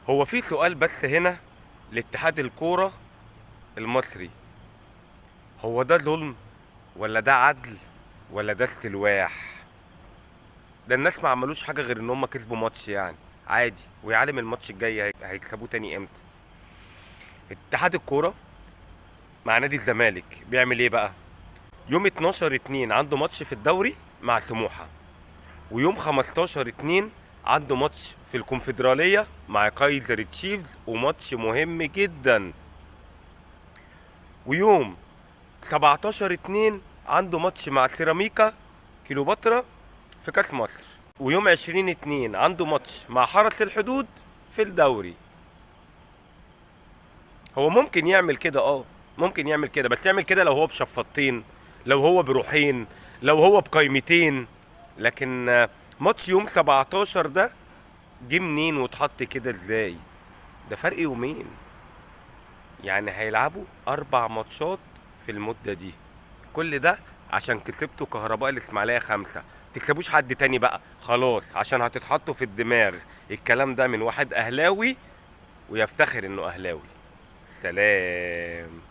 هو في سؤال بس هنا لاتحاد الكورة المصري، هو ده ظلم ولا ده عدل ولا ده استلواح؟ ده الناس ما عملوش حاجة غير ان هم كسبوا ماتش يعني عادي، ويعلم الماتش الجاي هيكسبوه تاني امتى. اتحاد الكورة مع نادي الزمالك بيعمل ايه بقى؟ يوم 12/2 عنده ماتش في الدوري مع سموحة، ويوم 15/2 عنده ماتش في الكونفدرالية مع كايزر تشيفز وماتش مهم جدا، ويوم 17/2 عنده ماتش مع سيراميكا كيلوباترا في كاس مصر، ويوم 20/2 عنده ماتش مع حرس الحدود في الدوري. هو ممكن يعمل كده، ممكن يعمل كده، بس يعمل كده لو هو بشفطين، لو هو بروحين، لو هو بقايمتين. لكن ماتش يوم 17 ده جه منين واتحط كده ازاي؟ ده فرق يومين، يعني هيلعبوا 4 ماتشات في المدة دي. كل ده عشان كسبتوا كهرباء الإسماعيلية 5، تكسبوش حد تاني بقى خلاص، عشان هتتحطوا في الدماغ. الكلام ده من واحد أهلاوي ويفتخر إنه أهلاوي. سلام.